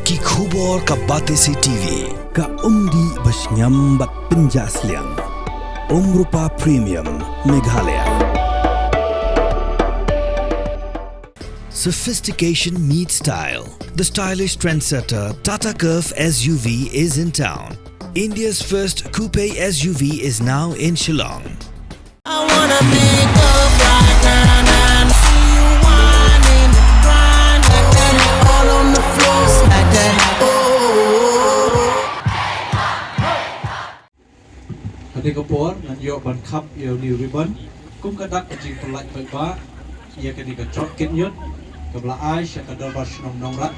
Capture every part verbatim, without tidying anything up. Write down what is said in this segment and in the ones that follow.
Ki khubor ka Batesi T V. Ka umdih ba shngiam bad pynjah sliang. Umrupa Premium Meghalaya. Sophistication meets style. The stylish trendsetter Tata Curvv S U V is in town. India's first coupe S U V is now in Shillong. I wanna pick up right now and see you whining, grinding, all on the floor, smack that. Oh. Hadien ka por ngan ïoh ban khap ïa u ribbon kum ka dak ka jingpyllait paidbah ïa kane ka trok kit ñiut kaba la ai sha ka Dorbar Shnong Nongrah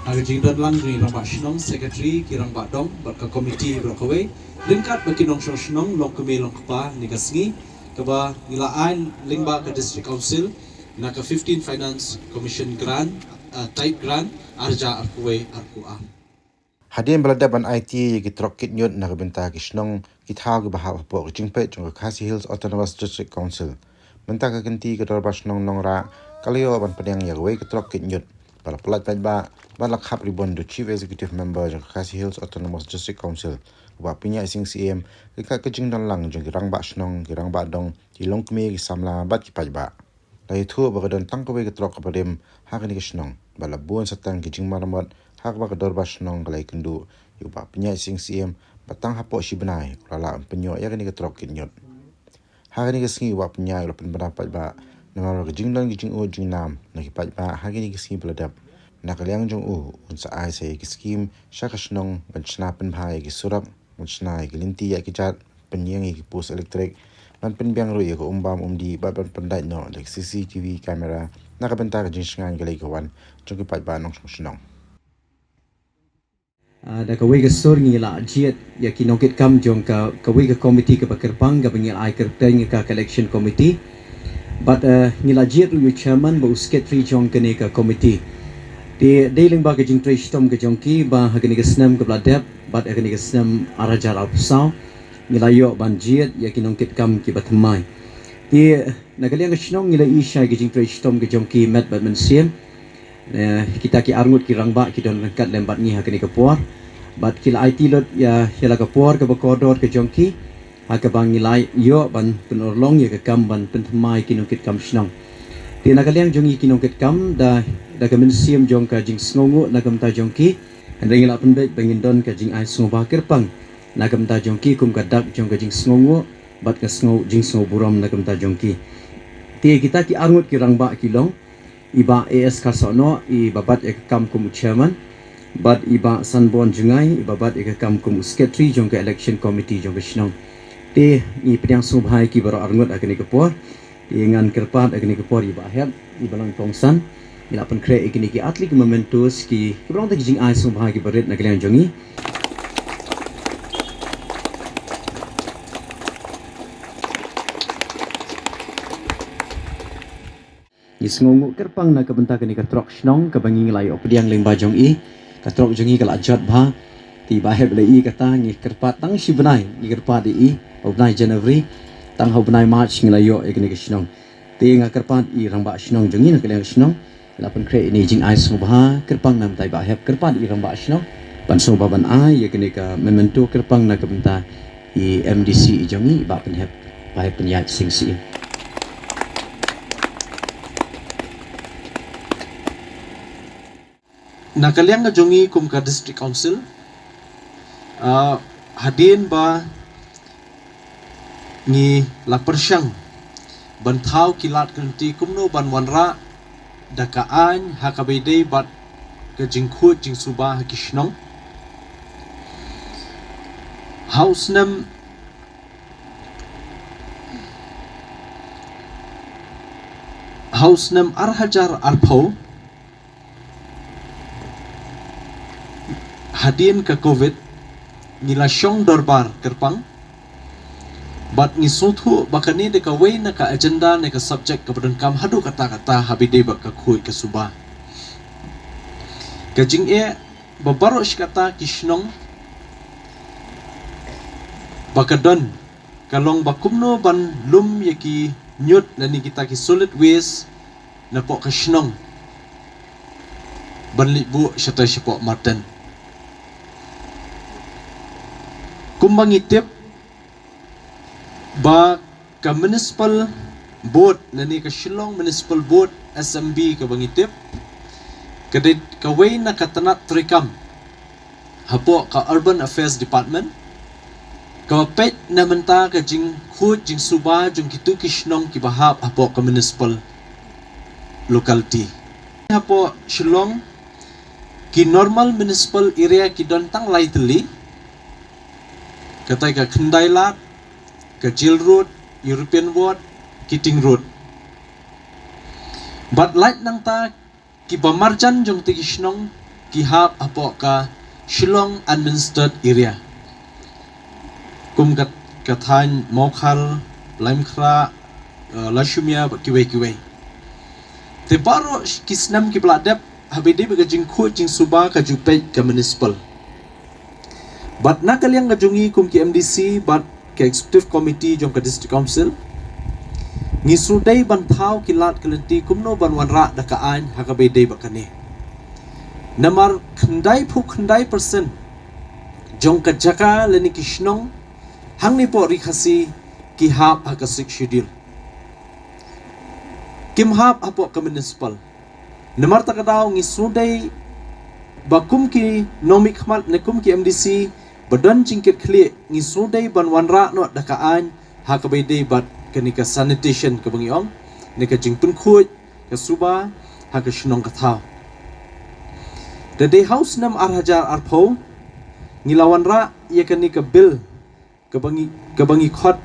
ha ka jingdon lang jong i Rangbah Shnong, Secretary, ki Rangbah Dong bad ka komiti baroh kawei, ryngkat bad ki nongshong shnong, long kmie long kpa, ha kane ka sngi kaba ngi la ai lyngba ka District Council na ka fifteen Finance Commission Grant, uh, Type Grant, arhajar arphew wei arphew ar. Hadien ba la dep ban aiti ïa ki trok kit ñiut na ka bynta ki shnong, ki thaw kiba hap hapoh ka jingpeit jong ka Khasi Hills Autonomous District Council, mynta ka kynti ka Dorbar Shnong Nongrah ka la ïoh ban pdiang ïa kawei ka trok kit ñiut ba la pyllait paidbah bad la khap ribbon da u Chief Executive Member jong ka Khasi Hills Autonomous District Council, u Bah Pynïaid Sing Syiem, ryngkat ka jingdon lang jong ki Rangbah Shnong, ki Rangbah Dong, ki longkmie, ki samla bad ki paidbah. La ïathuh ba ka don tang kawei ka trok kaba rim ha kane ka shnong bad la bun satang ki jingmaramot ha kaba ka Dorbar Shnong ka la ïakynduh ïa u Bah Pynïaid Sing Syiem ba tang hapoh shi bnai u la lah ban pynïoh ïa kane ka trok kit ñiut. Ha kane ka sngi u Bah Pynïaid u la pynbna paidbah namar ba ka jingdon ka jingud jingnam na ki paidbah ha kane ka sngi ba la dep. Na ka liang jong u, un sa ai sa ïa ki skhim sha ka shnong ban shna pynbha ïa ki surok, ban shna ïa ki lynti ïaid ki jait, pynïeng ïa ki post elektrik, ban pynbiang ruh ïa ka um bam um dih bad ban pyndait noh da ki C C T V camera na ka bynta ka jingshngaiñ ka leit ka wan jong ki paidbah nongshong shnong. Ah, da kawei ka sur ngi la jied ïa ki nongkitkam jong ka, kawei ka komiti kaba kyrpang kaba ngi la ai kyrteng ïa ka election committee. Bad, eh, ngi la jied ruh ïa u chairman bad u secretary jong kane ka komiti. Te dei lyngba ka jingtrei shitom ka jong ki ba ha kane ka snem kaba la dep bad ha kane ka snem arhajar arphew saw ngi la ïoh ban jied ïa ki nongkitkam kiba thymmai. Te na ka liang ka shnong ngi la ïohi shai ka jingtrei shitom ka jong ki met bad mynsiem. Eh, kita ki arngut ki rangbah ki don ryngkat lem bad ngi ha kane ka por. Bad ki la aiti lut ïa, ïa la ka por kaba kordor ka jong ki ha kaba ngi la ïoh ban pynurlong ïa ka kam ban pynthymmai ki nongkitkam shnong. Te na ka liang jong ngi ki nongkitkam da, da ka mynsiem jong ka jingsngewnguh na ka bynta jong ki, hynrei ngi la pynbeit ba ngin don ka jingai sngewbha kyrpang na ka bynta jong ki kum ka dak jong ka jingsngewnguh bad ka sngew, jingsngewburom na ka bynta jong ki. Te kita ki arngut ki rangbah ki long i Bah A S Kharsohnoh, iba bat ïa ka kam kum u chairman, bad i Bah Sanborn Jngai, iba bat ïa ka kam kum u secretary jong ka election committee jong ka shnong. Te ngi pdiang sngewbha ïa ki baroh arngut ha kane ka por. Te ngan kyrpad ha kane ka por ïa i Bah Hep, i Bah Langkongsan, i la pynkhreh ïa kine ki artylli ki mementos, ki, kiba long tang ki jingai sngewbha kiba rit na ka liang jong ngi. Ngi sngewnguh kyrpang na ka bynta kane ka trok shnong kaba ngi la ïoh pdiang lyngba jong i. Ka trok jong i ka la jot bha. Te i Bah Hep la ïohi kata, ngi kyrpad tang shi bnai, ngi kyrpad ïa i ha u bnai January, tang ha u bnai March ngi la ïoh ïa kane ka shnong. Te nga kyrpad ïa i rangbah shnong jong ngi na ka liang shnong, la pynkhreh ïa kane ka jingai sngewbha kyrpang na ka bynta i Bah Hep, kyrpad ïa i rangbah shnong ban sngewbha ban ai ïa kane ka memento kyrpang na ka bynta i M D C jong ngi, i Bah Pynhep, Bah Hep Pynïaid Sing Syiem. Na ka liang ka jong ngi kum ka District Council, ah, hadien ba ngi la pyrshang ban thaw ki lad ki lynti kumno ban wanrah da ka aiñ ha kaba ïadei bad ka jingkhuid jingsuba ha ki shnong. Ha u snem, ha u snem ar hajar arphew, hadien ka Covid, ngi la shong dorbar kyrpang. Bad ngi sngewthuh ba kane dei kawei na ka agenda ne ka subject kaba donkam haduh katta katta ha kaba ïadei bad ka khuid ka suba. Ka jingeh ba baroh shi katta ki shnong ba ka don ka long ba kumno ban lum ïa ki ñiut lane kita ki solid waste napoh ka shnong. ban leit buh shatai shapoh Marten. Kumba ngi tip ba ka Municipal Board lane ka Shillong Municipal Board, S M B, kaba ngi tip ka dei kawei na ka tnat treikam hapoh ka Urban Affairs Department, kaba peit na bynta ka jingkhuid jingsuba jong kito ki shnong kiba hap hapoh ka municipal locality. Hapoh Shillong, ki normal municipal area ki don tang lai tylli, katai ka Khyndailad, ka Jail Road, European Ward, Keating Road. Bad lait nangta kiba marjan jong kito ki shnong ki hap hapoh ka Shillong Administered Area, kum ka, ka thaiñ Mawkhar, Laitumkhrah, eh, Lashumia bad kiwei kiwei. Te baroh ki snem kiba la dep, haba ïadei bad ka jingkhuid jingsuba, ka ju peit ka municipal. Bad na ka liang ka jong ngi kum ki M D C bad ka Executive Committee jong ka District Council, ngi sngewdei ban thaw ki lad ki lynti kumno ban wanrah da ka aiñ ha kaba ïadei bad kane. Namar khyndaiphew khyndai percent jong ka jaka lane ki shnong hangne hapoh Ri Khasi ki hap ha ka Sixth Schedule, kim hap hapoh ka municipal. Namar kata ka daw ngi sngewdei ba kum ki nongmihkhmat ne kum ki M D C ba don jingkitkhlieh, ngi sngewdei ban wanrah noh da ka aiñ ha kaba ïadei bad kane ka sanitation kaba ngi ong, ne ka jingpynkhuid ka suba ha ka shnong ka thaw. Da dei ha u snem ar hajar arphew ngi la wanrah ïa kane ka bill kaba ngi, kaba ngi khot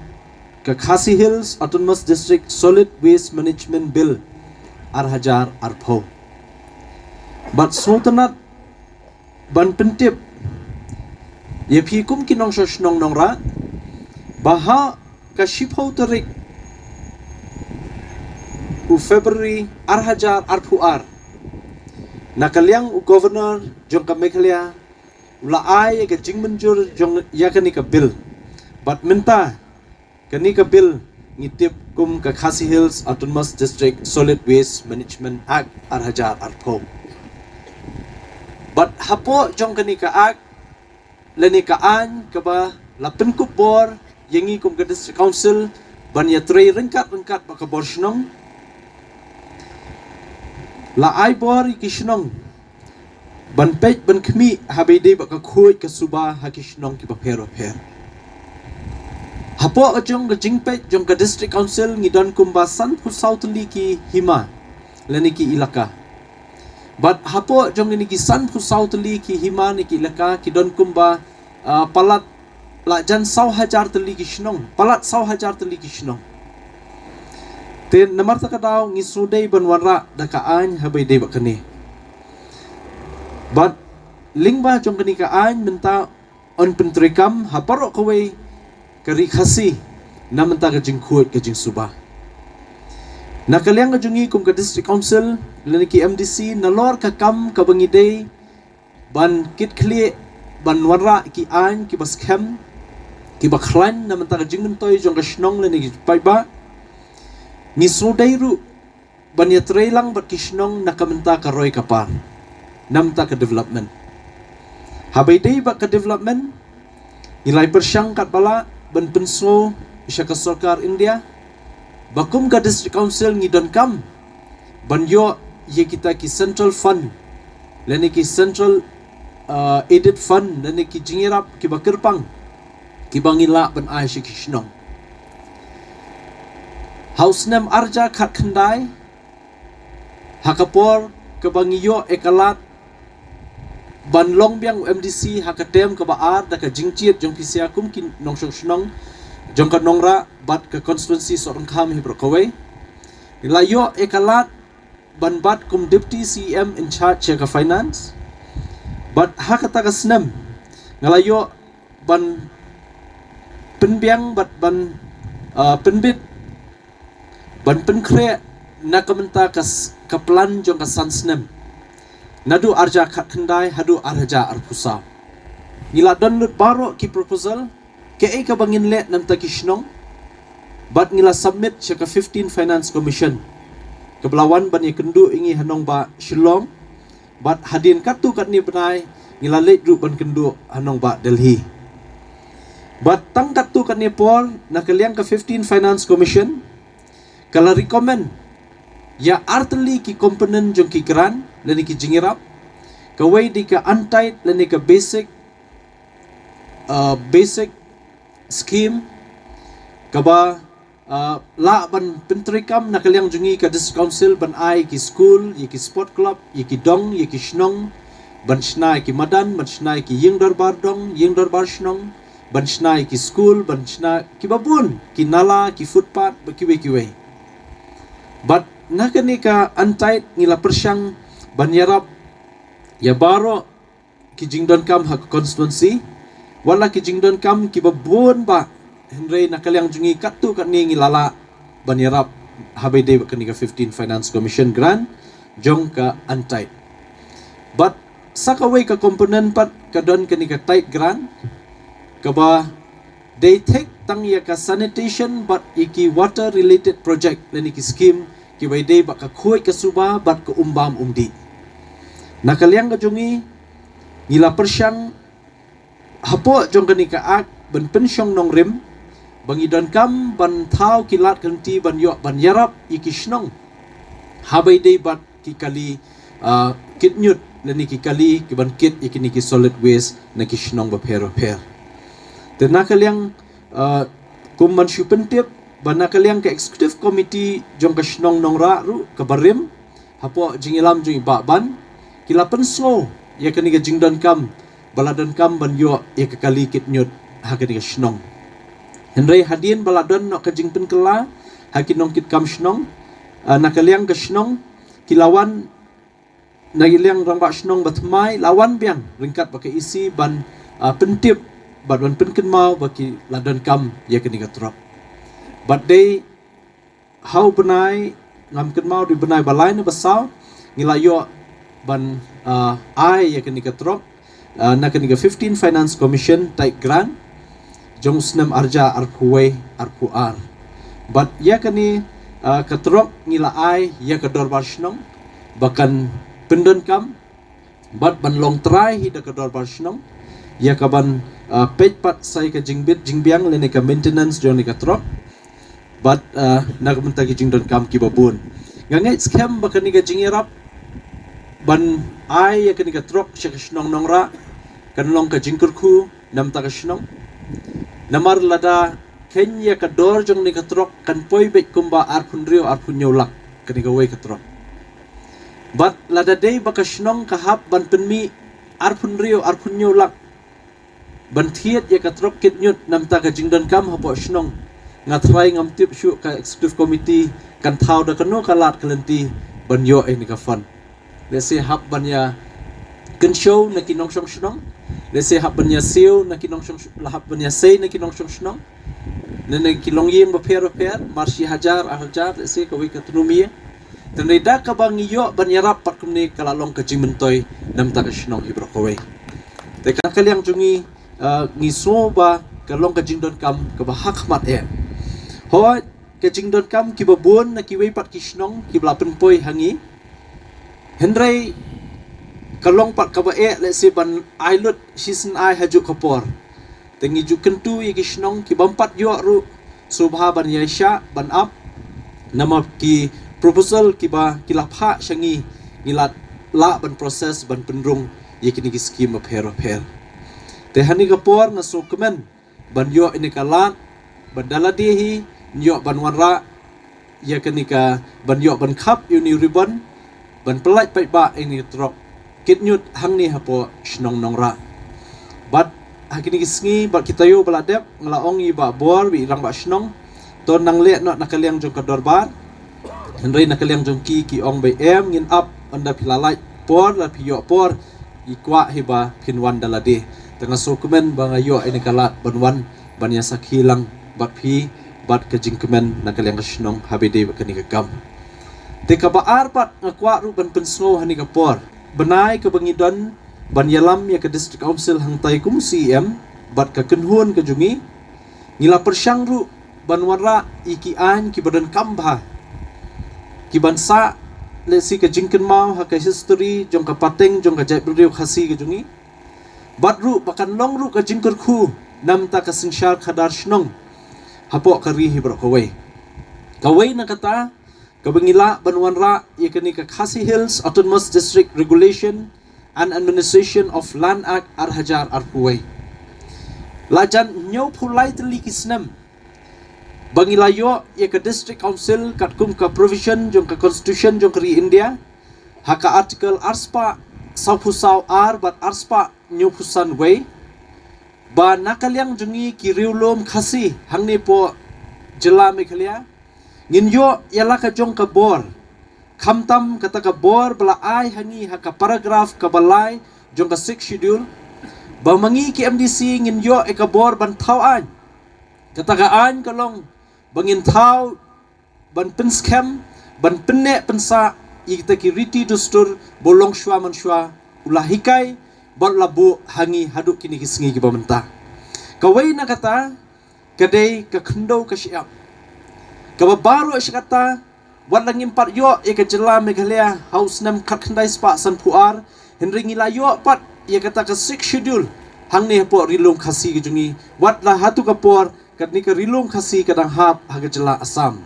ka Khasi Hills Autonomous District Solid Waste Management Bill ar hajar arphew. Bad sngewtynnat ban pyntip ïa phi kum ki nongshong shnong nongrah ba ha ka shiphew tarik u February ar hajar arphew ar, na ka liang u Governor jong ka Meghalaya u la ai ïa ka jingmynjur jong ïa kane ka bill. Bad mynta kane ka bill ngi tip kum ka Khasi Hills Autonomous District Solid Waste Management Act ar hajar arphew. Bad hapoh jong kane ka act lane ka aiñ kaba la pynkup bor ïa ngi kum ka District Council ban ïatrei ryngkat ryngkat bad ka bor shnong, la ai bor ïa ki shnong ban peit ban khmih haba ïadei bad ka khuid ka suba ha ki shnong kiba pher bapher. Hapoh ka jong ka jingpeit jong ka District Council ngi don kumba sanphew saw tylli ki hima lane ki ilaka. Bad hapoh jong kine ki sanphew saw tylli ki hima ne ki ilaka ki don kumba, ah, palat la jan saw hajar tylli ki shnong, palat saw hajar tylli ki shnong. Te namar kata ka daw ngi sngewdei ban wanrah da ka aiñ haba ïadei bad kane. Bad lyngba jong kane ka aiñ mynta yn pyntreikam ha baroh kawei ka Ri Khasi na bynta ka jingkhuid ka jingsuba. Na ka liang ka jong ngi kum ka District Council lane ki M D C, nalor ka kam kaba ngi dei ban kitkhlieh ban wanrah ki aiñ kiba skhem kiba khlaiñ na bynta ka jingmyntoi jong ka shnong lane ki paidbah, ngi sngewdei ruh ban ïatrei lang bad ki shnong na ka bynta ka roi ka par, na bynta ka development. Haba ïadei bad ka development ngi la ïa pyrshang katba lah ban pynsngew sha ka sorkar India ba kum ka District Council ngi donkam ban ïoh ïa kita ki central fund lane ki central, uh, aided fund lane ki jingïarap kiba kyrpang kiba ngi lah ban ai sha ki shnong. Ha u snem ar hajar khatkhyndai, ha ka por kaba ngi ïoh ïa ka lad ban long biang u M D C ha ka term kaba ar da ka jingjied jong phi sha kum ki nongshong shnong jong ka Nongrah bad ka constituency Sohryngkham hi baroh kawei, ngi la ïoh ïa ka lad ban bat kum Deputy C E M in charge ïa ka finance. Bad ha kata ka snem nga la ïoh ban pynbiang bad ban, ah, pynbit ban pynkhreh na ka bynta ka s-, ka plan jong ka san snem, naduh ar hajar khatkhyndai haduh ar hajar arphew saw. Ngi la don lut baroh ki proposal kaei kaba ngin leh na bynta ki shnong, bad ngi la submit sha ka fifteen Finance Commission kaba la wan ban ïakynduh ïa ngi ha nongbah Shillong Bad hadien katto katne bnai ngi la leit ruh ban kynduh ha nongbah Delhi. Bad tang katto katne por na ka liang ka fifteen Finance Commission ka la recommend ïa artylli ki component jong ki grant lane ki jingïarap. Kawei dei ka untied lane ka basic, uh, basic scheme kaba uh, lah ban pyntreikam na ka liang jong ngi ka District Council ban ai ki school, ïa ki sport club, ïa ki dong, ïa ki shnong, ban shna ïa ki madan, ban shna ïa ki ïing dorbar dong, ïing dorbar shnong, ban shna ïa ki school, ban shna kiba bun, ki nala, ki footpath, bad kiwei kiwei. Bad na kane ka untied ngi la pyrshang ban ïarap ïa baroh ki jingdonkam ha ka constituency, wat la ki jingdonkam kiba bun bah, hynrei na ka liang jong ngi katto katne ngi la lah ban ïarap haba ïadei bad kane ka fifteen Finance Commission grant jong ka untied. Bad sa kawei ka component pat ka don kane ka tied grant kaba dei thik tang ïa ka sanitation bad ïa ki water related project lane ki scheme kiba ïadei bad ka khuid ka suba bad ka um bam um dih. Na ka liang ka jong ngi ngi la pyrshang hapoh jong kane ka act ban pynshong nongrim ba ngi donkam ban thaw ki lad ka lynti ban ïoh ban ïarap ïa ki shnong haba ïadei bad ki kali, ah, kit ñiut lane ki kali kiban kit ïa kine ki solid waste na ki shnong bapher bapher. Te na ka liang, ah, kum ban shu pyntip ba na ka liang ka executive committee jong ka shnong Nongrah ruh kaba rim hapoh jingïalam jong i Bah Ban ki la pynsngew ïa kane ka jingdonkam ba la donkam ban ïoh ïa ka kali kit ñiut ha kane ka shnong. Hynrei hadien ba la don noh ka jingpynkylla ha ki nongkitkam shnong, ah, na ka liang ka shnong ki la wan, na ka liang rangbah shnong ba thymmai la wan biang ryngkat bad ka E C ban, ah, pyntip bad ban pynkynmaw ba ki la donkam ïa kane ka trok. Bad dei ha u bnai, ngam kynmaw dei u bnai ba lai ne ba saw, ngi la ïoh ban, ah, ai ïa kane ka trok, ah, na kane ka fifteen Finance Commission tied grant jong u snem arhajar arphew wei arphew ar. Bad ïa kane, ah, ka trok ngi la ai ïa ka dorbar shnong ba kan pyndonkam bad ban long trai hi da ka dorbar shnong ïa ka ban, ah, peit pat sa ïa ka jingbit jingbiang lane ka maintenance jong kane ka trok. Bad, ah, na ka bynta ki jingdonkam kiba bun, nga ngeit skhem ba kane ka jingïarap ban ai ïa kane ka trok sha ka shnong Nongrah kan long ka jingkyrkhu na bynta ka shnong. Namar lada khein ïa ka dor jong kane ka trok kan poi beit kumba arphew hynriew arphew hynñiew lak kane kawei ka trok. Bad lada dei ba ka shnong ka hap ban pynmih arphew hynriew arphew hynñiew lak ban thied ïa ka trok kit ñiut na bynta ka jingdonkam hapoh shnong, nga tharai ngam tip shuh ka executive committee kan thaw da kano ka lad ka lynti ban ïoh ïa kane ka fund. Lehse hap ban ïa kynshew na ki nongshong shnong, lehse hap ban ïa siew na ki nongshong, la hap ban ïa sei na ki nongshong shnong, ne na ki longïing bapher bapher, mar shi hajar, ar hajar, lehse kawei ka tnum ïing. Te hynrei da kaba ngi ïoh ban ïarap pat kumne ka la long ka jingmyntoi na bynta ka shnong hi baroh kawei. Te ka, ka liang jong ngi, ah, ngi sngew ba ka long ka jingdonkam kaba ha khmat eh. Hooid, ka jingdonkam kiba bun na kiwei pat ki shnong kiba la pynpoi ha ngi. Hynrei ka long pat kaba eh lehse ban ai lut shisien ai ha juh ka por. Te ngi ju kyntu ïa ki shnong ki bym pat ïoh ruh sngewbha ban ïaishah ban ap, namar ki proposal kiba ki la phah sha ngi, ngi la lah ban process ban pynrung ïa kine ki skim bapher bapher. Te ha kane ka por nga sngewkmen ban ïoh ïa kane ka lad, ban da lade hi ngi ïoh ban wanrah ïa kane ka, ban ïoh ban khap ïa une u ribbon ban pyllait paidbah ïa kane ka trok kit ñiut hangne hapoh shnong Nongrah. Bad ha kine ki sngi bad ki taïew ba la dep nga la ong ïa i Bah Bor bad i rangbah shnong, to nang leh noh na ka liang jong ka dorbar. Hynrei na ka liang jong ki ki ong ba em, ngin ap, ynda phi la lait por, la phi ïoh por, i kwah hi ba phin wan da lade. Te nga sngewkmen ba nga ïoh ïa kane ka lad ban wan ban ïa sakhi lang bad phi bad ka jingkmen na ka liang ka shnong haba ïadei bad kane ka kam. Te kaba ar pat nga kwah ruh ban pynsngew ha kane ka por, bnai kaba ngi don ban ïalam ïa ka District Council hangtai kum C E M bad ka kynhun ka jong ngi, ngi la pyrshang ruh ban wanrah ïa ki aiñ kiba donkam bha, kiban sah lehse ka jingkynmaw ha ka history jong ka pateng jong ka jaitbynriew Khasi ka jong ngi. Bad ruh ba kan long ruh ka jingkyrkhu namar ka synshar khadar shnong hapoh ka ri hi baroh kawei. Kawei na kata, kaba ngi lah ban wanrah ïa kane ka Khasi Hills Autonomous District Regulation and Administration of Land Act ar hajar arphew wei. La jan hynñiewphew lai tylli ki snem ba ngi la ïoh ïa ka District Council katkum ka provision jong ka Constitution jong ka ri India, ha ka Article arspah sawphew saw ar bad arspah hynñiewphew san wei, ba na ka liang jong ngi ki riewlum Khasi hangne hapoh jylla Meghalaya, ngin ïoh ïa la ka jong ka bor, khamtam kata ka bor ba la ai ha ngi ha ka paragraph kaba lai jong ka Sixth Schedule, ba ma ngi ki M D C ngin ïoh ïa ka bor ban thaw aiñ. Kata ka aiñ ka long ba ngin thaw ban pynskhem, ban pynneh pynsah ïa kita ki riti dustur ba u longshuwa manshuwa u la hikai bad la buh ha ngi haduh kine ki sngi kiba mynta. Kawei na kata ka dei ka khyndew ka shyiap, kaba baroh shi katta, wat la ngim pat ïoh ïa ka jylla Meghalaya ha u snem khatkhyndai spah sanphew ar, hynrei ngi la ïoh pat ïa kata ka Sixth Schedule hangne hapoh Ri Lum Khasi ka jong ngi, wat la hato ka por kane ka Ri Lum Khasi ka dang hap ha ka jylla Assam.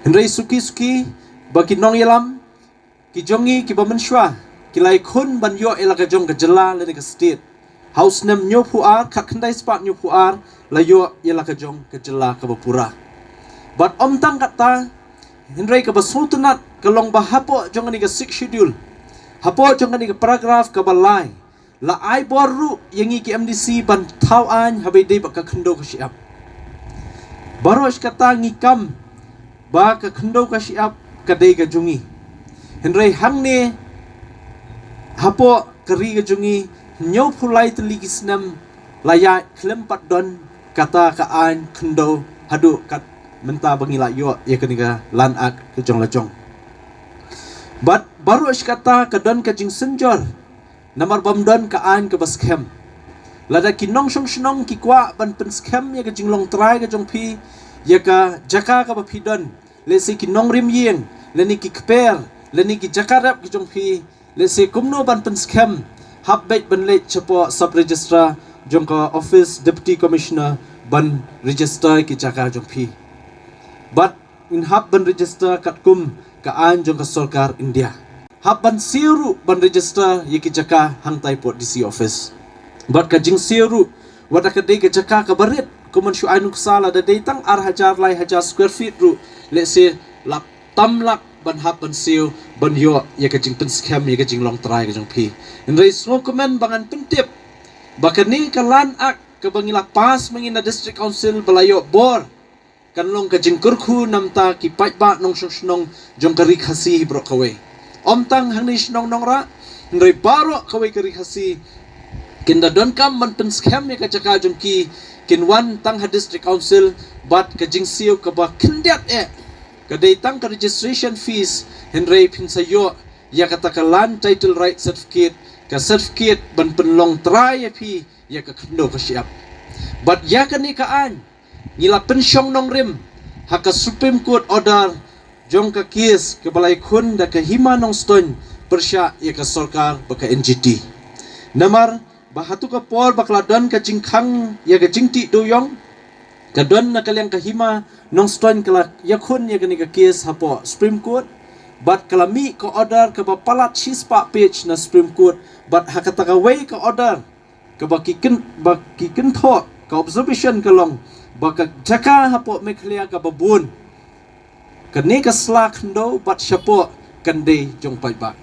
Hynrei suki suki ba ki nongïalam ki jong ngi kiba mynshuwa ki la ïakhun ban ïoh ïa la ka jong ka jylla lane ka state. Ha u snem hynñiewphew ar, khatkhyndai spah hynñiewphew ar, la ïoh ïa la ka jong ka jylla kaba pura. Bad ym tang kata, hynrei kaba sngewtynnat ka long ba hapoh jong kane ka Sixth Schedule, hapoh jong kane ka paragraph kaba lai, la ai bor ruh ïa ngi ki M D C ban thaw aiñ haba ïadei bad ka khyndew ka shyiap. Baroh shi katta ngi kam ba ka khyndew ka shyiap ka dei ka jong ngi. Hynrei hangne hapoh ka ri ka jong ngi, hynñiewphew lai tylli ki snem la ïaid khlem pat don kata ka aiñ khyndew haduh kat mynta ba ngi la ïoh ïa kane ka Land Act ka jong la jong. Bad baroh shi katta ka don ka jingsynjor namar bym don ka aiñ kaba skhem. Lada ki nongshong shnong ki kwah ban pynskhem ïa ka jinglong trai ka jong phi, ïa ka jaka kaba phi don, lehse ki nongrim ïing, lane ki kper, lane ki jaka rep ka jong phi, lehse kumno ban pynskhem, hap beit ban leit shapoh Sub Registrar jong ka Office Deputy Commissioner ban register ki jaka jong phi. Bad ngin hap ban register katkum ka aiñ jong ka sorkar India. Hap ban siew ruh ban register ïa ki jaka hangtai hapoh D C office. Bad ka jingsiew ruh, wat la ka dei ka jaka kaba rit, kum ban shu ai nuksa, lada dei tang ar hajar lai hajar square feet ruh, lehse la tam lak ban hap ban siew ban ïoh ïa ka jingpynskhem ïa ka jinglong trai ka jong phi. Hynrei sngewkmen ba ngan pyntip ba kane ka Land Act kaba ngi la pass ma ngi na District Council ba la ïoh bor, kan long ka jingkyrkhu namar ki paidbah nongshong shnong jong ka ri Khasi hi baroh kawei. Ym tang hangne shnong Nongrah, hynrei baroh kawei ka ri Khasi kin da donkam ban pynskhem ïa ka jaka jong ki, kin wan tang ha District Council bad ka jingsiew kaba khyndiat eh ka dei tang ka registration fees, hynrei phin sa ïoh ïa kata ka Land Title Right Certificate, ka certificate ban pynlong trai ïa phi ïa ka khyndew ka shyiap. Bad ïa kane ka aiñ ngi la pynshong nongrim ha ka Supreme Court order jong ka case kaba la ïakhun da ka Hima Nongstoiñ pyrshah ïa ka sorkar bad ka N G T. Namar ba hato ka por ba ka la don ka jingkhang ïa ka jingtih dewïong, ka don na ka liang ka Hima Nongstoiñ ka la ïakhun ïa kane ka case hapoh Supreme Court, bad ka la mih ka order kaba palat shispah page na Supreme Court, bad ha kata kawei ka order kaba ki kyn, ba ki kynthoh, ka observation ka long ba ka jaka hapoh Meghalaya kaba bun, kane ka sla khyndew bad shapoh kan dei jong paidbah.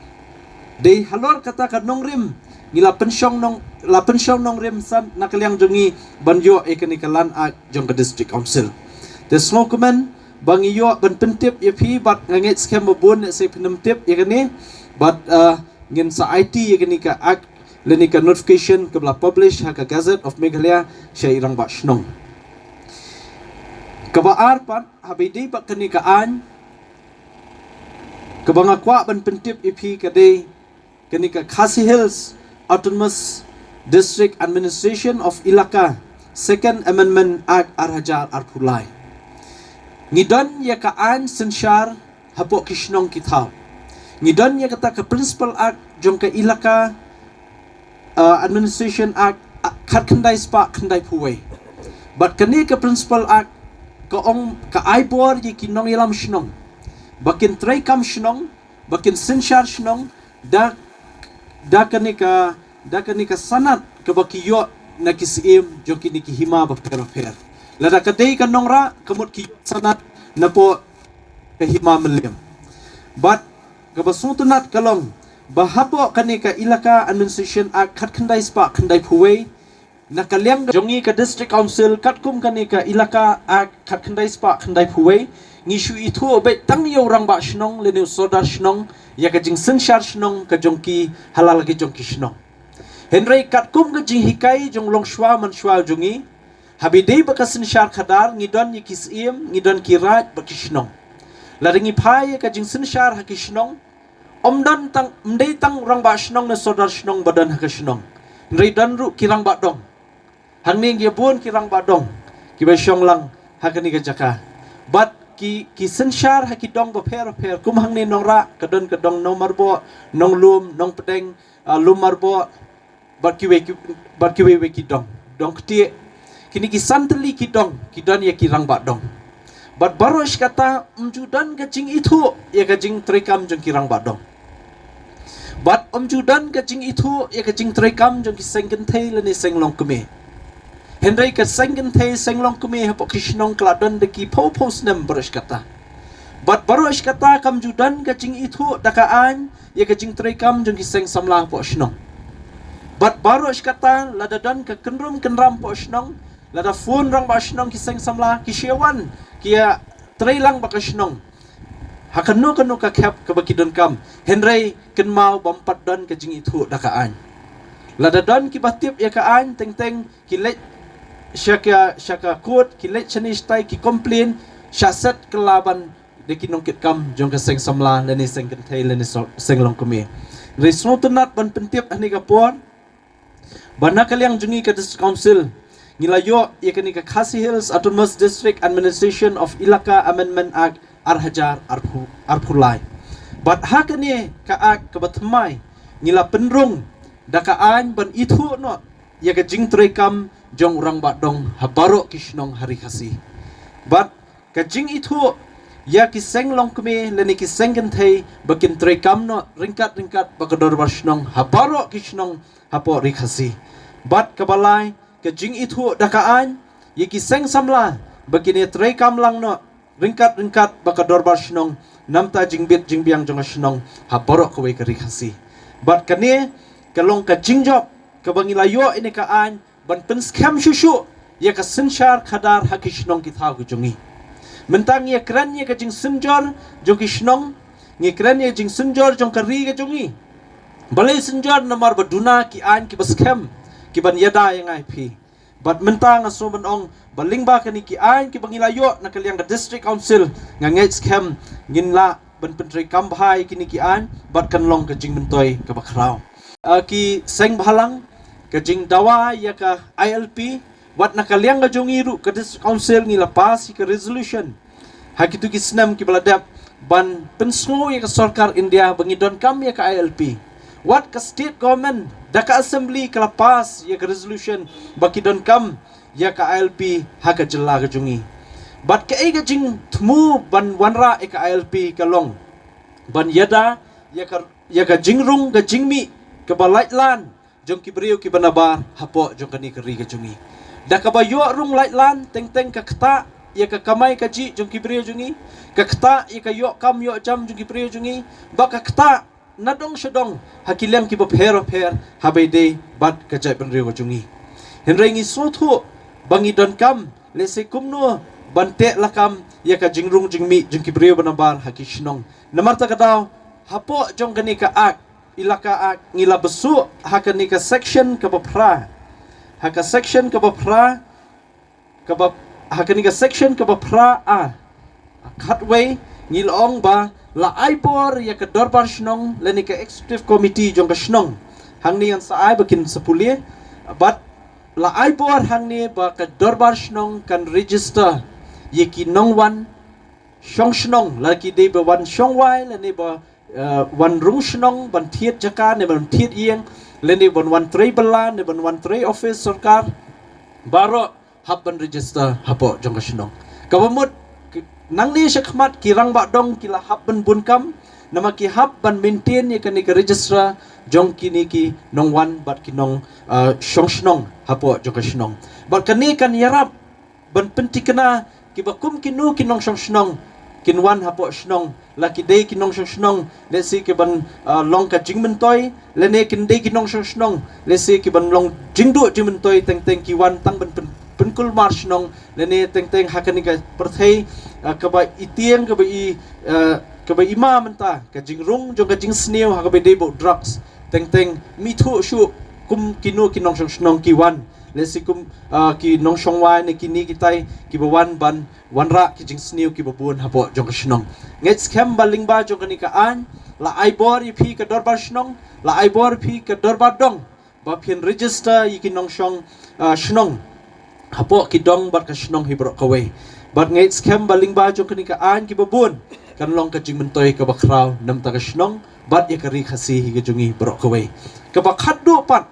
Dei halor kata ka nongrim ngi la pynshong nong, la pynshong nongrim san na ka liang jong ngi ban ïoh ïa kane ka Land Act jong ka District Council. Te sngewkmen ba ngi ïoh ban pyntip ïa phi bad nga ngeit skhem ba bun lehse phin ym tip ïa kane, bad, uh, ngin sa aiti ïa kane ka Act lane ka notification kaba la publish ha ka Gazette of Meghalaya sha i rangbah shnong. Kaba ar pat, haba ïadei bad kane ka aiñ, kaba nga kwah ban pyntip ïa phi ka dei kane ka Khasi Hills Autonomous District Administration of Elaka Second Amendment Act ar hajar arphew lai. Ngi don ïa ka aiñ synshar hapoh ki shnong ki thaw. Ngi don ïa kata ka Principal Act jong ka Elaka, uh, Administration Act, uh, khatkhyndai spah khyndai phew wei. Bad kane ka Principal Act ka ong ka ai bor ïa ki nongïalam shnong ba kin treikam shnong, ba kin synshar shnong da, da kane ka, da kane ka sanad kaba ki ïoh na ki syiem jong kine ki hima bapher bapher. Lada ka dei ka Nongrah, ka mut ki ïoh sanad napoh ka hima Mylliem. Bad kaba sngewtynnat ka long ba hapoh kane ka Elaka Administration Act khatkhyndai spah khyndai phew wei, na ka liang jong ngi ka District Council katkum kane ka Elaka Act khatkhyndai spah khyndai phew wei, ngi shu ithuh beit tang ïa u rangbah shnong lane u sordar shnong ïa ka jingsynshar shnong ka jong ki ha la ki jong ki shnong. Hynrei katkum ka jinghikai jong longshuwa manshuwa jong ngi, haba ïadei bad ka synshar khadar, ngi don ïa ki syiem, ngi don ki raid bad ki shnong. Lada ngi phai ïa ka jingsynshar ha ki shnong, ym don tang, ym dei tang rangbah shnong ne sordar shnong ba don ha ka shnong. Hynrei don ruh ki rangbah dong. Hangne ngi bun ki rangbah dong kiba shong lang ha kane ka jaka. Bad ki, ki synshar ha ki dong bapher bapher, kum hangne Nongrah ka don ka dong Nongmarboh, Nonglum, Nongpdeng, ah, Lummarboh, bad kiwei ki, bad kiwei wei ki dong, Dongktieh. Kine ki san tylli ki dong ki don ïa ki rangbah dong. Bad baroh shi katta ym ju don ka jingithuh ïa ka jingtreikam jong ki rangbah dong. Bad ym ju don ka jingithuh ïa ka jingtreikam jong ki seng kynthei lane seng longkmie. Hynrei ka seng kynthei seng longkmie hapoh ki shnong ka la don da ki phew phew snem baroh shi katta. Bad baroh shi katta kam ju don ka jingithuh da ka aiñ ïa ka jingtreikam jong ki seng samla hapoh shnong. Bad baroh shi katta lada don ka kynrum kynram hapoh shnong, lada phone rangbah shnong ki seng samla, ki shu wan, ki ïa trei lang bad ka shnong ha kano kano ka khep kaba ki donkam. Hynrei kynmaw ba ym pat don ka jingithuh da ka aiñ. Lada don kiba tip ïa ka aiñ, teng teng ki leit sha ka, sha ka court, ki leit shane shatai, ki complain, shah set kylla ban da ki nongkitkam jong ka seng samla lane seng kynthei lane so-, seng longkmie. Hynrei sngewtynnat ban pyntip ha kane ka por ba na ka liang jong ngi ka District Council, ngi la ïoh ïa kane ka Khasi Hills Autonomous District Administration of Elaka Amendment Act ar hajar arphew, arphew lai. Bad ha kane ka Act kaba thymmai, ngi la pynrung da ka aiñ ban ithuh noh ïa ka jingtreikam jong u rangbah dong ha baroh ki shnong ha Ri Khasi. Bad ka jingithuh ïa ki seng longkmie lane ki seng kynthei ba kin treikam noh ryngkat ryngkat bad ka dorbar shnong ha baroh ki shnong hapoh Ri Khasi. Bad kaba lai, ka jingithuh da ka aiñ ïa ki seng samla ba kin ïa treikam lang noh ryngkat ryngkat bad ka dorbar shnong, namar ka jingbit jingbiang jong ka shnong ha baroh kawei ka Ri Khasi. Bad kane ka long ka jingjop kaba ngi la ïoh ïa kane ka aiñ ban pynskhem shuh shuh ïa ka synshar khadar ha ki shnong ki thaw ki jong ngi. Mynta ngi ïa kren ïa ka jingsynjor jong ki shnong, ngi kren ïa ka jingsynjor jong ka ri ka jong ngi. Balei synjor? Namar ba duna ki aiñ kiba skhem kiban ïada ïa nga ïa phi. Bad mynta nga sngew ban ong ba lyngba kine ki aiñ kiba ngi la ïoh na ka liang ka District Council, nga ngeit skhem ngin lah ban pyntreikam bha ïa kine ki aiñ bad kan long ka jingmyntoi kaba khraw. Ah, ki seng bhalang, ka jingdawa ïa ka I L P, wat na ka liang ka jong ngi ruh ka District Council ngi la pass ïa ka resolution ha kito ki snem kiba la dep ban pynsngew ïa ka sorkar India ba ngi donkam ïa ka I L P. Wat ka state government da ka assembly ka la pass ïa ka resolution ba ki donkam ïa ka I L P ha ka jylla ka jong ngi. Bad kaei ka jingthmu ban wanrah ïa ka I L P ka long ban ïada ïa ka, ïa ka jingrung ka jingmih kaba laitlan jong ki briew kiba nabar hapoh jong kane ka ri ka jong ngi. Da kaba ïoh rung laitlan, teng teng ka ktah ïa ka kamai kajih jong ki briew jong ngi, ka ktah ïa ka ïoh kam ïoh jam jong ki briew jong ngi, bad ka ktah na dong sha dong ha ki liang kiba pher pher haba ïadei bad ka jaitbynriew ka jong ngi. Hynrei ngi sngewthuh ba ngi donkam lehse kumno ban teh lakam ïa ka jingrung jingmih jong ki briew ba nabar ha ki shnong. Namar kata ka daw, hapoh jong kane ka Act, Elaka Act, ngi la bsuh ha kane ka section kaba phra. Ha ka section kaba phra, kaba, ha kane ka section kaba phra A, khatwei, ngi la ong ba la ai bor ïa ka dorbar shnong lane ka executive committee jong ka shnong. Hangne ngan sa ai ba kin sa pule, bad la ai bor hangne ba ka dorbar shnong kan register ïa ki nongwan shong shnong, la ki dei ba wan shong wai, lane ba, eh, wan rung shnong, ban thied jaka, ne ban thied ïing, lane ban wan trei bylla, ne ban wan trei office sorkar, baroh hap ban register hapoh jong ka shnong. Kaba mut, ki, nangne shakhmat ki rangbah dong ki la hap ban bun kam, namar ki hap ban maintain ïa kane ka register jong kine ki nongwan bad ki nong, eh, shong shnong hapoh jong ka shnong. Bad kane kan ïarap ban pynthikna kiba kum kino ki nongshong shnong kin wan hapoh shnong, la ki dei ki nongshong shnong, lehse ki ban, ah, long ka jingmyntoi, lane kin dei ki nongshong shnong, lehse ki ban long jingduh jingmyntoi, teng teng ki wan tang ban pyn, pynkulmar shnong, lane teng teng ha kane ka pyrthei, ah, kaba i tieng, kaba i, ah, kaba i ma mynta, ka jingrung jong ka jingsniew ha kaba dei bad drugs, teng teng ym ithuh shuh kum kino ki nongshong shnong ki wan, lehse kum, ah, ki nongshong wai ne kine kitai kiba wan ban wanrah ki jingsniew kiba bun hapoh jong ka shnong. Ngeit skhem ba lyngba jong kane ka aiñ, la ai bor ïa phi ka dorbar shnong, la ai bor ïa phi ka dorbar dong, ba phin register ïa ki nongshong, ah, shnong hapoh ki dong bad ka shnong hi baroh kawei. Bad ngeit skhem ba lyngba jong kane ka aiñ kiba bun, kan long ka jingmyntoi kaba khraw namar ka shnong bad ïa ka ri Khasi hi ka jong ngi baroh kawei. Kaba khatduh pat,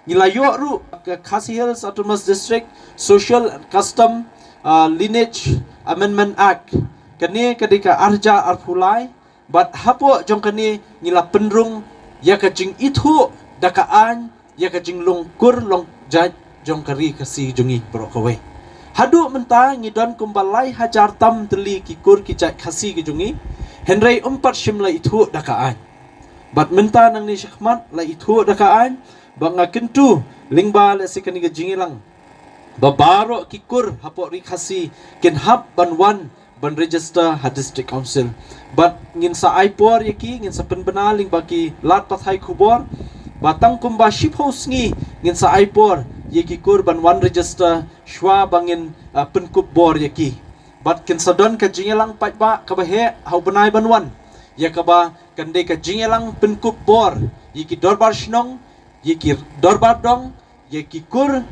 ngi la ïoh ruh ka Khasi Hills Autonomous District Social and Custom, ah, Lineage Amendment Act. Kane ka dei ka ar hajar arphew lai, bad hapoh jong kane ngi la pynrung ïa ka jingithuh da ka aiñ ïa ka jinglong kur long jait jong ka ri Khasi jong ngi baroh kawei. Haduh mynta ngi don kumba lai hajar tam tylli ki kur ki jait Khasi ki jong ngi, hynrei ym pat shym la ithuh da ka aiñ. Bad mynta nangne shakhmat la ithuh da ka aiñ, ba nga kyntu lyngba lehse kane ka jingïalang, ba baroh ki kur hapoh ri Khasi kin hap ban wan ban register ha District Council. Bad ngin sa ai por ïa ki, ngin sa pynbna lyngba ki lad pathai khubor, ba tang kumba shiphew sngi ngin sa ai por ïa ki kur ban wan register shuwa ba ngin, ah, pynkup bor ïa ki. Bad kin sa don ka jingïalang paidbah kaba heh ha u bnai ban wan, ïa kaba kan dei ka jingïalang pynkup bor ïa ki dorbar shnong, ïa ki dorbar dong, ïa ki kur,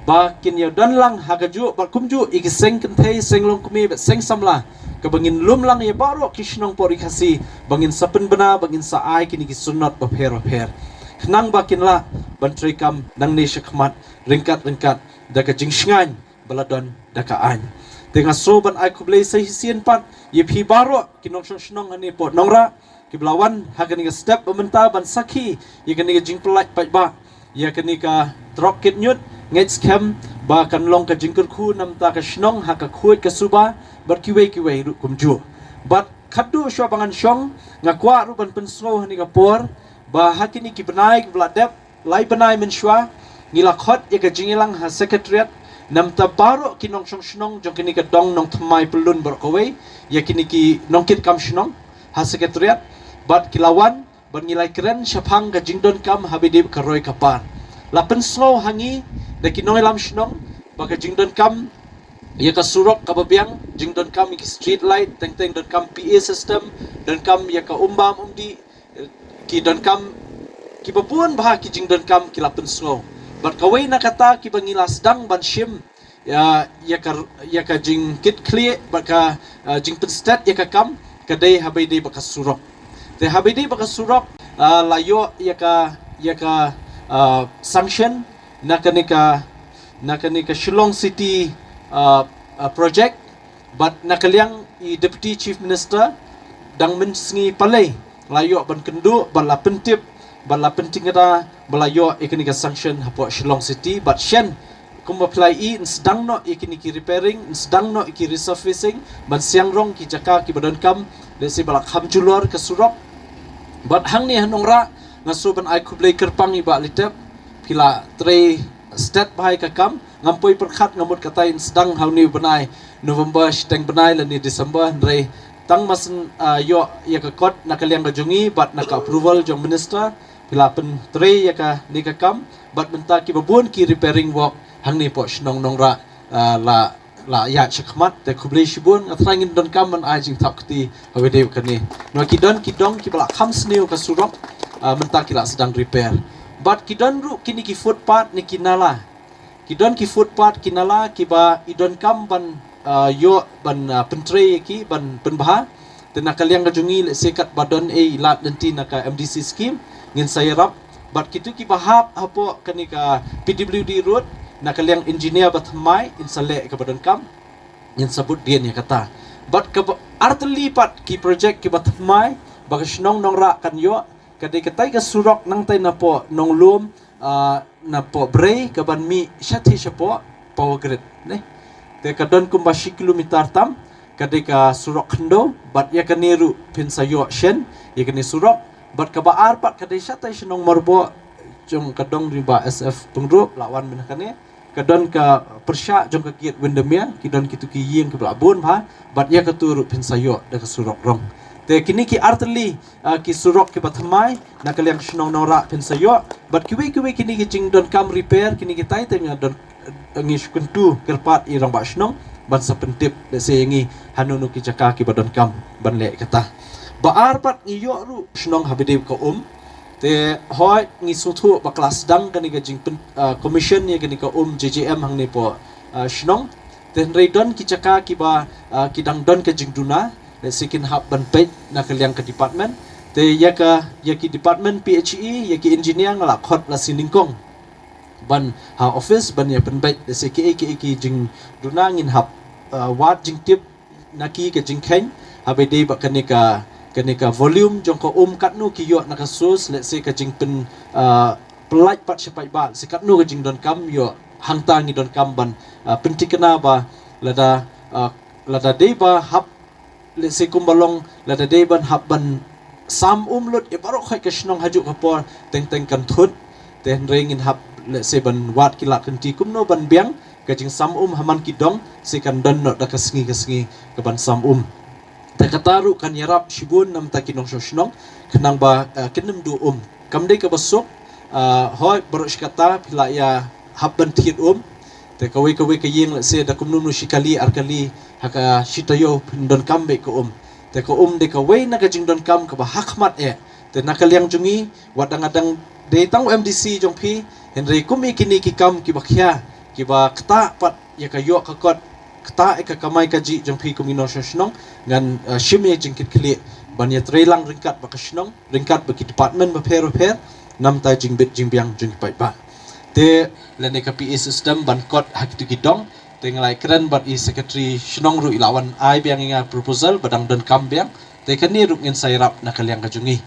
ba kin ïa don lang ha kajuh bad kumjuh ïa ki seng kynthei, seng longkmie bad seng samla, kaba ngin lum lang ïa baroh ki shnong hapoh ri Khasi, ba ngin sa pynbna, ba ngin sa ai kine ki shunoh bapher bapher, khnang ba kin lah ban treikam nangne shakhmat ryngkat ryngkat da ka jingshngaiñ ba la don da ka aiñ. Te nga sngew ban ai khublei sa shisien pat ïa phi baroh ki nongshong shnong hangne hapoh Nongrah, kiba la wan ha kane ka step ba mynta ban sakhi ïa kane ka jingpyllait paidbah ïa kane ka trok kit ñiut. Ngeit skhem ba kan long ka jingkyrkhu namar ka shnong ha ka khuid ka suba bad kiwei kiwei ruh kumjuh. Bad khatduh shuwa ba ngan shong, nga kwah ruh ban pynsngew hangne ha kane ka por, ba ha kine ki bnai kiba la dep, lai bnai mynshuwa, ngi la khot ïa ka jingïalang ha Secretariat namar baroh ki nongshong shnong jong kine ki dong nongthymmai pyllun baroh kawei, ïa kine ki nongkitkam shnong ha Secretariat, bad ki la wan, bad ngi la kren shaphang ka jingdonkam ha ba ïadei bad ka roi ka par. La pynsngew ha ngi da ki nongïalam shnong ba ka jingdonkam ïa ka surok kaba biang, jingdonkam ïa ki street light, teng teng donkam P A system, donkam ïa ka umbam umdih, ki donkam, kiba bun bha ki jingdonkam ki la pynsngew. Bad kawei na kata kiba ngi la sdang ban shim ïa, ïa ka, ïa ka jingkitkhlieh bad ka, ah, jingpynstet ïa ka kam, ka dei ha ba ïadei bad ka surok. Te ha ba ïadei bad ka surok, ah, la ïoh ïa ka, ïa ka, ah, sanction na kane ka, na kane ka Shillong City, ah, ah, project, bad na ka liang i Deputy Chief Minister, dang mynsngi palei la ïoh ban kynduh bad la pyntip bad la pynthikna ba la ïoh ïa kane ka sanction hapoh Shillong City, bad shen kumba phi la ïohi, yn sdang noh ïa kine ki repairing, yn sdang noh ïa ki resurfacing, ban siang rong ki jaka kiba donkam, lehse ba la kham julor ka surok. Bad hangne ha Nongrah, nga sngew ban ai khublei kyrpang ïa i Bah Litep, phi la trei stet bha ïa ka kam. Ngam poi pyrkhat, nga mut katai yn sdang ha une u bnai November, shiteng bnai lane December, hynrei tang mar shen, ah, ïoh ïa ka kot na ka liang ka jong ngi bad na ka approval jong Minister, phi la pyntrei ïa kane ka kam, bad mynta kiba bun ki repairing work hangne hapoh shnong Nongrah, ah, la, la ïaid shakhmat. Te khublei shibun, nga tharai ngin donkam ban ai jingthap kti ha ba ïadei bad kane. Namar ki don ki dong kiba la kham sniew ka surok, ah, mynta ki la sdang repair. Bad ki don ruh kine ki footpath ne ki nala. Ki don ki footpath, ki nala kiba i donkam ban, ah, ïoh ban, ah, pyntrei ïa ki ban pynbha. Te na ka liang ka jong ngi, lehse katba don ei lad lynti na ka M D C scheme, ngin sa ïarap. Bad kito kiba hap hapoh kane ka P W D road, na ka liang engineer ba thymmai, ngin sa leh kaba donkam, ngin sa bud dien ïa kata. Bad kaba artylli pat ki project kiba thymmai ba ka shnong Nongrah kan ïoh, ka dei katai ka surok nangtai napoh Nonglum, ah, napoh Brei kaban mih shathie shapoh Power Grid, ne. Te ka don kumba shi kilometer tam, ka dei ka surok khyndew, bad ïa kane ruh phin sa ïoh shen ïa kane surok. Bad kaba ar pat ka dei shatai shnong Marboh, jong ka dong ri ba S F Pyngrope, la wan mynta kane. Ka don ka pyrshah jong ka gate Windermere, ki don kito ki ïing kiba la bun bha, bad ïa kato ruh phin sa ïoh da ka surok rong. Te kine ki artylli, ah, ki surok kiba thymmai, na ka liang shnong Nongrah phin sa ïoh, bad kiwei kiwei kine ki jingdonkam repair, kine kitai te nga don, eh, ngi shu kyntu kyrpad ïa i rangbah shnong ban sa pyntip, lehse ïa ngi hano hano ki jaka kiba donkam ban leh kata. Ba ar pat ngi ïoh ruh shnong haba dei ka um, te hooid ngi sngewthuh ba ka la sdang kane ka jingpyn, ah, commission ïa kane ka um J J M hangne hapoh, ah, shnong. Te hynrei don ki jaka kiba, ah, ki dang don ka jingduna, lehse kin hap ban peit na ka liang ka department. Te ïa ka, ïa ki department P H E, ïa ki engineer nga la khot la shi nyngkong ban ha office ban ïa pynbeit, lehse kiei kiei ki jingduna ngin hap, ah, wad jingtip na ki ka jingkheiñ, haba dei ba kane ka, kane ka volume jong ka um katno ki ïoh na ka source, lehse ka jingpyn, ah, pynlait pat sha paidbah, lehse katno ka jingdonkam ïoh, hangta ngi donkam ban, ah, pynthikna ba lada, ah, lada dei ba hap, lehse kumba long, lada dei ban hap ban sam um lut ïa baroh khoit ka shnong hajuh ka por, teng teng kan thut. Te hynrei ngin hap, lehse ban wad ki lad ki lynti kumno ban biang ka jingsam um ha man ki dong, se kan don noh da ka sngi ka sngi kaban sam um. Te kata ruh kan ïarap shibun namar ki nongshong shnong, khnang ba, eh, kin ym duh um. Kam dei kaba suk, eh, hooid baroh shi katta phi la ïa hap ban thied um. Te kawei kawei ka ïing, lehse da kumno kumno shi kali ar kali ha ka shi taïew phin donkam beit ka um. Te ka um dei kawei na ka jingdonkam kaba ha khmat eh. Te na ka liang jong ngi, wat dang dang dei tang u M D C jong phi, hynrei kum ïa kine ki kam kiba khia, kiba ktah pat ïa ka ïoh ka kot, ktah ïa ka kamai kajih jong phi kum ki nongshong shnong, ngan, eh, shim ïa ka jingkitkhlieh ban ïatreilang ryngkat bad ka shnong, ryngkat bad ki department bapher bapher, namar ka jingbit jingbiang jong ki paidbah. Te lane ka P A system ban kot ha kito ki dong, te nga la ïakren bad i secretary shnong ruh i la wan ai biang ïa nga proposal ba dang donkam biang, te kane ruh ngin sa ïarap na ka liang ka jong ngi.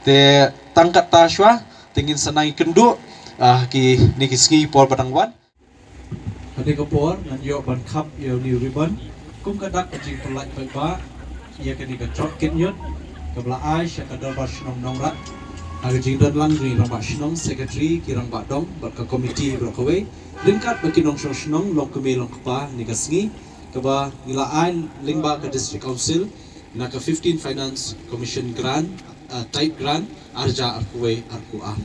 Te tang katta shuwa, te ngin sa nang ïakynduh, ah, kine ki sngi por ba dang wan. Kane ka por ngan ïoh ban khap ïa une u ribbon kum ka dak ka jingpynlait paidbah ïa kane ka jot kit ñiut kaba la ai sha ka Dorbar Shnong Nongrah ha ka jingdon lang jong i Rangbah Shnong, Secretary, ki Rangbah Dong bad ka komiti baroh kawei, ryngkat bad ki nongshong shnong, long kmie long kpa, ha kane ka sngi kaba ngi la ai lyngba ka District Council na ka fifteen Finance Commission Grant, uh, Type Grant, arhajar arphew wei arphew ar.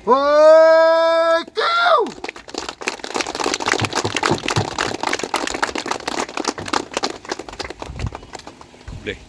Hoi, kiew! Bleh.